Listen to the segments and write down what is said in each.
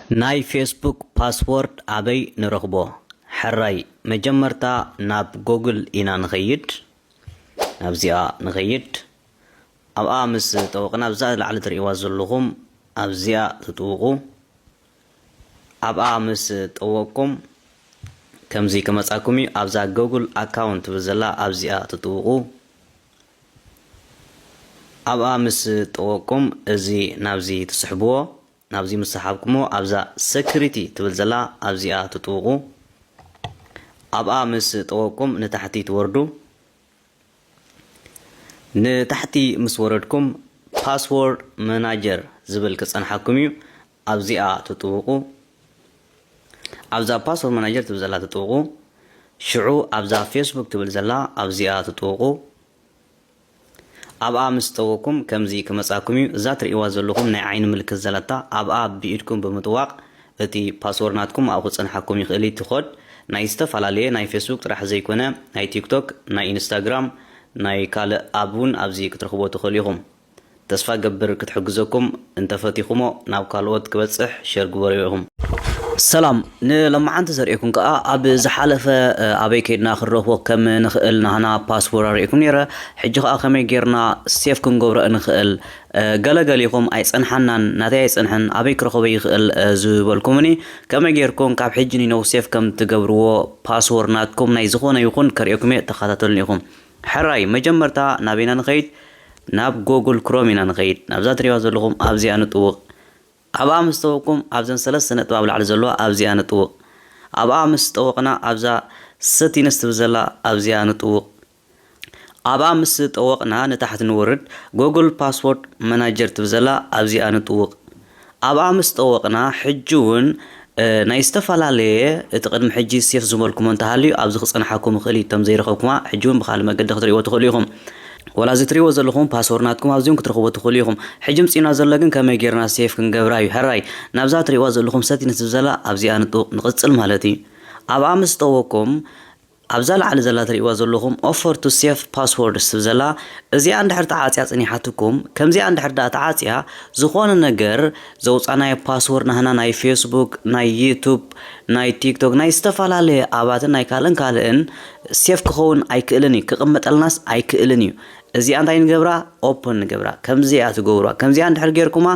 ናይ ፌስቡክ ፓስወርድ ኣበይ ንረኽቦ? ሕራይ፣ መጀመርታ ናብ ጎግል ኢና ንኸይድ። ናብዚኣ ንኸይድ። ኣብኣ ምስ ጠወቕና፣ ኣብዛ ላዕሊ ትርእይዋ ዘለኹም ኣብዚኣ ትጥውቑ። ኣብኣ ምስ ጠወቕኩም፣ ከምዚ ክመጻኩም እዩ። ኣብዛ ጎግል ኣካውንት ትብል ዘላ ኣብዚኣ ትጥውቑ። ኣብኣ ምስ ጠወቕኩም፣ እዚ ናብዚ ትስሕብዎ። ናብዚ ምስ ሰሓብኩሞ፣ ኣብዛ ሰኪሪቲ ትብል ዘላ ኣብዚኣ ትጥውቑ። ኣብኣ ምስ ጠወቕኩም፣ ንታሕቲ ትወርዱ። ንታሕቲ ምስ ወረድኩም፣ ፓስወርድ ማናጀር ዝብል ክጸንሓኩም እዩ። ኣብዚኣ ትጥውቑ። ኣብዛ ፓስወርድ ማናጀር ትብል ዘላ ትጥውቑ። ሽዑ ኣብዛ ፌስቡክ ትብል ዘላ ኣብዚኣ ትጥውቑ። ኣብኣ ምስ ጠወቕኩም፣ ከምዚ ክመጻኩም እዩ። እዛ ትርእይዋ ዘለኹም ናይ ዓይኒ ምልክት ዘለታ፣ ኣብኣ ብኢድኩም ብምጥዋቕ፣ እቲ ፓስወርድ ናትኩም ኣብኡ ክጸንሓኩም ይኽእል እዩ። እቲ ኮድ ናይ ዝተፈላለየ፣ ናይ ፌስቡክ ጥራሕ ዘይኮነ፣ ናይ ቲክቶክ፣ ናይ ኢንስታግራም፣ ናይ ካልእ ኣብ እውን ኣብዚ ክትረኽብዎ ትኽእሉ ኢኹም። ተስፋ ገብር ክትሕግዘኩም፣ እንተፈቲኹሞ ናብ ካልኦት ክበጽሕ ሸር ግበርዮ ኢኹም። ሰላም፣ ንሎማዓንቲ ዘርእየኩም ከኣ ኣብ ዝሓለፈ፣ እ፣ ኣበይ ከይድና ክንረኽቦ ከም ንኽእል ናህና ፓስወርድ ኣርእየኩም ነይረ። ሕጂ ከኣ ከመይ ጌርና ሴፍ ክንገብሮ እንኽእል፣ እ፣ ገለገሊኹም ኣይጸንሓናን፣ ናተይ ኣይጸንሐን፣ ኣበይ ክረኽቦ ይኽእል፣ እ፣ ዝበልኩምኒ፣ ከመይ ጌርኩም ካብ ሕጂ ንነው ሴፍ ከም ትገብርዎ ፓስወርድ ናትኩም ናይ ዝኾነ ይኹን ከርእየኩም እየ፣ ተኸታተሉኒ ኢኹም። ሕራይ፣ መጀመርታ ናበይና ንኸይድ? ናብ ጎግል ክሮም ኢና ንኸይድ። ናብዛ ትሪእዋ ዘለኹም ኣብዚኣ ንጥውቕ። ኣብኣ ምስ ጠወቕኩም፣ ኣብዘን ሰለስተ ነጥቢ ኣብ ላዕሊ ዘለዋ ኣብዚኣ ንጥውቕ። ኣብኣ ምስ ጠወቕና፣ ኣብዛ ሰቲንስ ትብል ዘላ ኣብዚኣ ንጥውቕ። ኣብኣ ምስ ጠወቕና፣ ንታሕቲ ንወርድ። ጎግል ፓስወርድ ማናጀር ትብል ዘላ ኣብዚኣ ንጥውቕ። ኣብኣ ምስ ጠወቕና፣ ሕጂ እውን፣ እ፣ ናይ ዝተፈላለየ፣ እቲ ቅድሚ ሕጂ ሴፍ ዝበልኩሞ እንተሃልዩ፣ ኣብዚ ክጸንሓኩም ይኽእል እዩ። እቶም ዘይረኸብኩማ፣ ሕጂ እውን ብኻልእ መገዲ ክትርእይዎ ትኽእሉ ኢኹም። ወላ እዚ ትርእይዎ ዘለኹም ፓስወርድ ናትኩም ኣብዚ እውን ክትረኽብዎ ትኽእሉ ኢኹም። ሕጂ ምጺኡና ዘሎ ግን ከመይ ጌርና ሴፍ ክንገብራ እዩ። ሕራይ፣ ናብዛ ትርእይዋ ዘለኹም ሰቲንስ ዝብል ዘላ ኣብዚኣ ንጥውቕ፣ ንቕጽል ማለት እዩ። ኣብኣ ምስ ጠወቅኩም፣ ኣብዛ ላዕሊ ዘላ ትርእይዋ ዘለኹም ኦፈር ቱ ሴፍ ፓስወርድስ ትብል ዘላ፣ እዚኣ እንድሕር ተዓጽያ ጽኒሓትኩም፣ ከምዚኣ እንድሕር ደኣ ተዓጽያ፣ ዝኾነ ነገር ዘውጻናዮ ፓስወርድ ናህና ናይ ፌስቡክ፣ ናይ ዩቱብ፣ ናይ ቲክቶክ፣ ናይ ዝተፈላለየ ኣባትን ናይ ካልእን ካልእን ሴፍ ክኸውን ኣይክእልን እዩ፣ ክቕመጠልናስ ኣይክእልን እዩ። እዚኣ እንታይ ንገብራ? ኦፕን ንገብራ። ከምዚኣ ትገብሯ። ከምዚኣ እንድሕር ጌርኩማ፣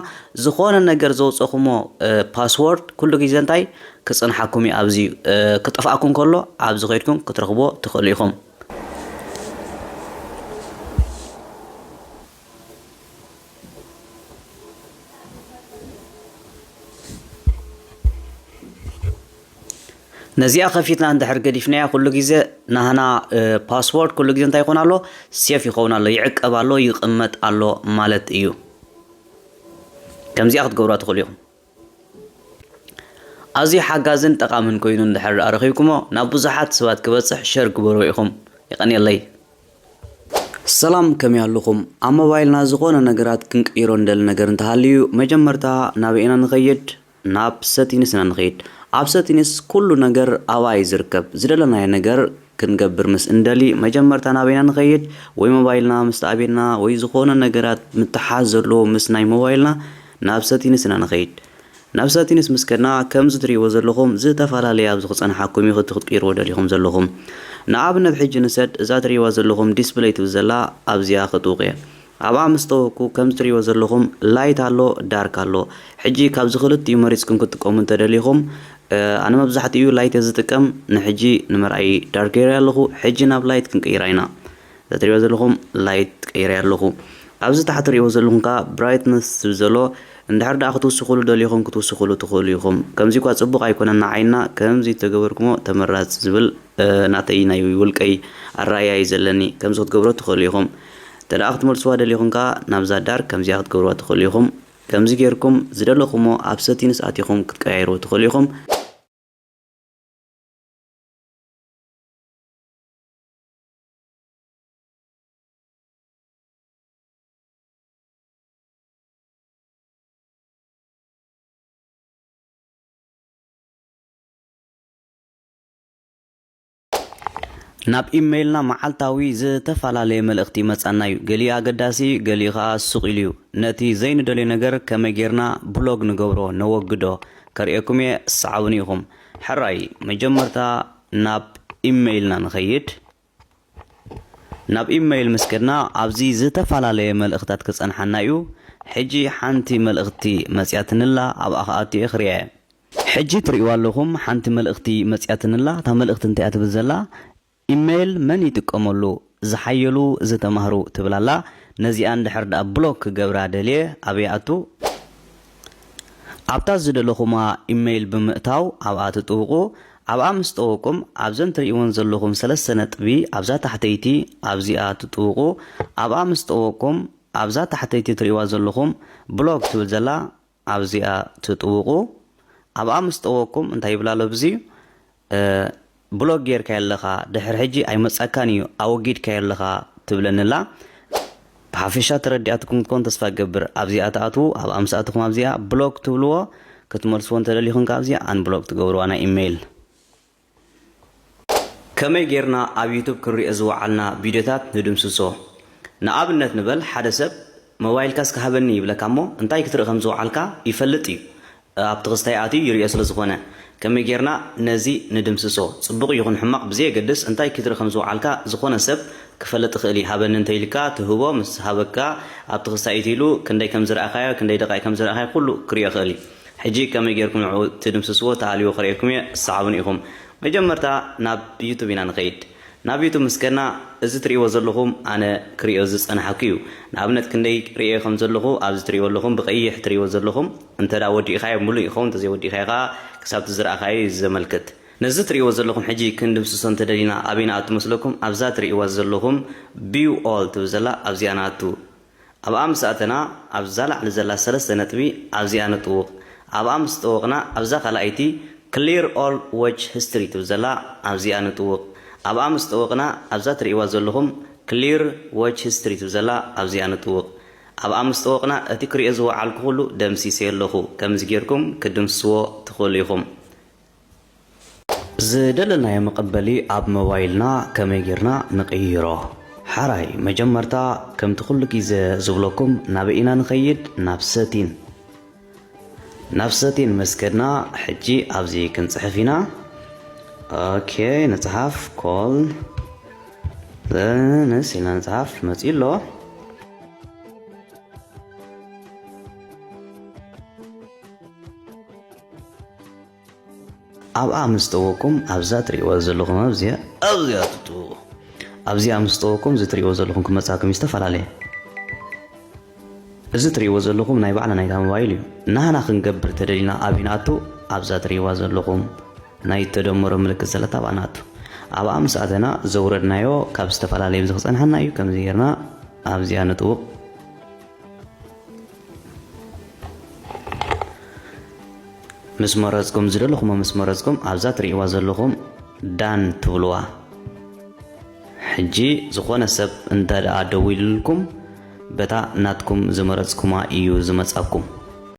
ዝኾነ ነገር ዘውጸኹሞ፣ እ፣ ፓስወርድ ኩሉ ግዜ እንታይ ክጽንሓኩም እዩ ኣብዚ፣ እ፣ ክጠፍኣኩም ከሎ ኣብዚ ኸይድኩም ክትረኽብዎ ትኽእሉ ኢኹም። ነዚኣ ከፊትና እንድሕር ገዲፍናያ ኩሉ ግዜ ናህና፣ እ፣ ፓስወርድ ኩሉ ግዜ እንታይ ይኾን ኣሎ? ሴፍ ይኸውን ኣሎ፣ ይዕቀብ ኣሎ፣ ይቕመጥ ኣሎ ማለት እዩ። ከምዚኣ ክትገብሯ ትኽእሉ ኢኹም። ኣዝዩ ሓጋዝን ጠቓምን ኮይኑ እንድሕር ደኣ ረኺብኩሞ፣ ናብ ብዙሓት ሰባት ክበጽሕ ሸር ግበርዎ ኢኹም። የቐንየለይ። ሰላም፣ ከመይ ኣለኹም? ኣብ ሞባይልና ዝኾነ ነገራት ክንቅይሮ እንደሊ ነገር እንተሃልዩ፣ መጀመርታ ናበይ ኢና ንኸይድ? ናብ ሰቲንስ ኢና ንኸይድ። ኣብ ሰቲንስ ኩሉ ነገር ኣብኣ እዩ ዝርከብ። ዝደለናዮ ነገር ክንገብር ምስ እንደሊ፣ መጀመርታ ናበይ ኢና ንኸይድ? ወይ ሞባይልና ምስ ተኣብየና፣ ወይ ዝኾነ ነገራት ምትሓዝ ዘለዎ ምስ ናይ ሞባይልና፣ ናብ ሰቲንስ ኢና ንኸይድ። ናብ ሰቲንስ ምስ ከድና፣ ከምዚ ትርእይዎ ዘለኹም ዝተፈላለየ ኣብዚ ክጸንሓኩም እዩ፣ እቲ ክትቅይርዎ ደሊኹም ዘለኹም። ንኣብነት ሕጂ ንሰድ፣ እዛ ትርእይዋ ዘለኹም ዲስፕለይ ትብል ዘላ ኣብዚኣ ክጥውቕ እየ። ኣብኣ ምስ ጠወቅኩ፣ ከምዚ ትርእይዎ ዘለኹም ላይት ኣሎ፣ ዳርክ ኣሎ። ሕጂ ካብዚ ክልቲኡ መሪጽኩም ክትጥቀሙ እንተደሊኹም፣ እ፣ ኣነ መብዛሕትኡ ላይት እየ ዝጥቀም። ንሕጂ ንመርኣዪ ዳርክ ገይረ ኣለኹ። ሕጂ ናብ ላይት ክንቅይራ ኢና። እዛ ትሪእዋ ዘለኹም ላይት ቀይረ ኣለኹ። ኣብዚ ታሕቲ ትሪእዎ ዘለኹም ከዓ ብራይትነስ ዝብል ዘሎ፣ እንድሕር ደኣ ክትውስኹሉ ደሊኹም ክትውስኹሉ ትኽእሉ ኢኹም። ከምዚ እኳ ጽቡቕ ኣይኮነን ንዓይና፣ ከምዚ ተገበርኩሞ ተመራጺ ዝብል፣ እ፣ ናተይ ናይ ውልቀይ ኣረኣእያ እዩ ዘለኒ። ከምዚ ክትገብሮ ትኽእሉ ኢኹም። እንተ ደኣ ክትመልስዋ ደሊኹም ከዓ ናብዛ ዳርክ ከምዚኣ ክትገብርዋ ትኽእሉ ኢኹም። ከምዚ ጌርኩም ዝደለኹሞ ኣብ ሰቲንስ ኣቲኹም ክትቀያይርዎ ትኽእሉ ኢኹም። ናብ ኢሜይልና መዓልታዊ ዝተፈላለየ መልእኽቲ ይመጻና እዩ። ገሊኡ ኣገዳሲ፣ ገሊኡ ኸኣ ስቕ ኢሉ እዩ። ነቲ ዘይንደልዮ ነገር ከመይ ጌርና ብሎክ ንገብሮ፣ ነወግዶ? ከርእየኩም እየ፣ ሰዓቡኒ ኢኹም። ሕራይ፣ መጀመርታ ናብ ኢሜይልና ንኸይድ። ናብ ኢሜይል ምስ ከድና፣ ኣብዚ ዝተፈላለየ መልእኽታት ክጸንሓና እዩ። ሕጂ ሓንቲ መልእኽቲ መጺኣትንላ፣ ኣብኣ ክኣቱ እየ ክርእያ እየ። ሕጂ ትርእይዋ ኣለኹም፣ ሓንቲ መልእኽቲ መጺኣትንላ። እታ መልእኽቲ እንታይ እያ ትብል ዘላ? ኢሜይል መን ይጥቀመሉ? ዝሓየሉ ዝተማህሩ ትብል ኣላ። ነዚኣ እንድሕር ደኣ ብሎክ ክገብራ ደልየ፣ ኣበይ ኣቱ? ኣብታ ዝደለኹማ ኢሜይል ብምእታው ኣብኣ ትጥውቑ። ኣብኣ ምስ ጠወቅኩም ኣብዘን ትርእይወን ዘለኹም ሰለስተ ነጥቢ ኣብዛ ታሕተይቲ ኣብዚኣ ትጥውቑ። ኣብኣ ምስ ጠወቅኩም ኣብዛ ታሕተይቲ ትርእይዋ ዘለኹም ብሎክ ትብል ዘላ ኣብዚኣ ትጥውቑ። ኣብኣ ምስ ጠወቅኩም እንታይ ይብል ኣሎ ብዚ? እ፣ ብሎክ ጌርካዮ ኣለኻ፣ ድሕሪ ሕጂ ኣይመጻካን እዩ፣ ኣወጊድካዮ ኣለኻ ትብለኒ ኣላ። ብሓፈሻ ተረዲኣትኩም ክትኮን ተስፋ እገብር። ኣብዚኣ ትኣትዉ፣ ኣብኣ ምስ ኣተኹም ኣብዚኣ ብሎክ ትብልዎ፣ ክትመልስዎ እንተደሊኹም ከኣ ኣብዚኣ ኣንብሎክ ትገብርዋ ናይ ኢሜይል። ከመይ ጌርና ኣብ ዩቱብ ክንሪኦ ዝወዓልና ቪድዮታት ንድምስሶ? ንኣብነት ንበል፣ ሓደ ሰብ ሞባይልካ እስከ ሃበኒ ይብለካ እሞ፣ እንታይ ክትርኢ ከም ዝወዓልካ ይፈልጥ እዩ። ኣብቲ ክስታይ ኣትዩ ይርእዮ ስለ ዝኾነ፣ ከመይ ጌርና ነዚ ንድምስሶ? ጽቡቕ ይኹን ሕማቕ ብዘየገድስ፣ እንታይ ክትርኢ ከም ዝወዓልካ ዝኾነ ሰብ ክፈልጥ ይኽእል እዩ። ሃበኒ እንተ ኢልካ ትህቦ፣ ምስ ሃበካ ኣብቲ ክስታይ ኢሉ ክንደይ ከም ዝረኣኻዮ፣ ክንደይ ደቓይቕ ከም ዝረኣኻዮ ኩሉ ክርእዮ ይኽእል እዩ። ሕጂ ከመይ ጌርኩም ንዕኡ ትድምስስዎ ተኣልዎ ከርእየኩም እየ፣ ሰዓቡኒ ኢኹም። መጀመርታ ናብ ዩቱብ ኢና ንኸይድ። ናብ ዩቱብ ምስ ከድና፣ እዚ ትርእይዎ ዘለኹም ኣነ ክርእዮ ዝጸናሕኩ እዩ። ንኣብነት ክንደይ ርእየ ከም ዘለኹ ኣብዚ ትርእይዎ ኣለኹም፣ ብቐይሕ ትርእይዎ ዘለኹም፣ እንተ ደኣ ወዲእካዮ ምሉእ ይኸውን፣ እንተ ዘይወዲእካዮ ከኣ ክሳብ እቲ ዝረኣኻዮ እዩ ዘመልክት። ነዚ ትርእይዎ ዘለኹም ሕጂ ክንድምስሶ እንተ ደሊና ኣበይ ንኣቱ መስለኩም? ኣብዛ ትርእይዋ ዘለኹም ቪው ኦል ትብል ዘላ ኣብዚኣ ንኣቱ። ኣብኣ ምስ ኣተና ኣብዛ ላዕሊ ዘላ ሰለስተ ነጥቢ ኣብዚኣ ንጥውቕ። ኣብኣ ምስ ጠወቕና ኣብዛ ካልኣይቲ ክሊር ኦል ዎች ሂስትሪ ትብል ዘላ ኣብዚኣ ንጥውቕ። ኣብኣ ምስ ጠወቕና ኣብዛ ትርእይዋ ዘለኹም ክሊር ዎች ሂስትሪ ትብል ዘላ ኣብዚኣ ንጥውቕ። ኣብኣ ምስ ጠወቕና እቲ ክርእዮ ዝወዓልኩ ኩሉ ደምሲሰዮ ኣለኹ። ከምዚ ጌርኩም ክትድምስስዎ ትኽእሉ ኢኹም። ዝደለናዮ መቐበሊ ኣብ ሞባይልና ከመይ ጌርና ንቕይሮ? ሓራይ፣ መጀመርታ ከምቲ ኩሉ ግዜ ዝብለኩም ናበይ ኢና ንኸይድ? ናብ ሰቲን። ናብ ሰቲን ምስ ከድና ሕጂ ኣብዚ ክንጽሕፍ ኢና። ኦኬ፣ ንጽሓፍ ኮል ዘንስ ኢልና ንጽሓፍ መጺኡ ኣሎ። ኣብኣ ምስ ጠወቅኩም ኣብዛ ትርእይዋ ዘለኹም ኣብዚኣ፣ ኣብዚኣ ትጥውቑ። ኣብዚኣ ምስ ጠወቅኩም እዚ ትርእይዎ ዘለኹም ክመጻኩም እዩ ዝተፈላለየ። እዚ ትርእይዎ ዘለኹም ናይ ባዕላ ናይታ ሞባይል እዩ። ናህና ክንገብር ተደሊና ኣበይ ንኣቱ? ኣብዛ ትርእይዋ ዘለኹም ናይ ተደመሮ ምልክት ዘለታ ኣብኣ ንኣቱ። ኣብኣ ምስ ኣተና ዘውረድናዮ ካብ ዝተፈላለየ ብዚ ክጸንሓና እዩ። ከምዚ ጌርና ኣብዚኣ ንጥውቕ። ምስ መረጽኩም፣ ዝደለኹሞ ምስ መረጽኩም፣ ኣብዛ ትርእይዋ ዘለኹም ዳን ትብልዋ። ሕጂ ዝኾነ ሰብ እንተ ደኣ ደዊሉልኩም፣ በታ ናትኩም ዝመረጽኩማ እዩ ዝመጻኩም።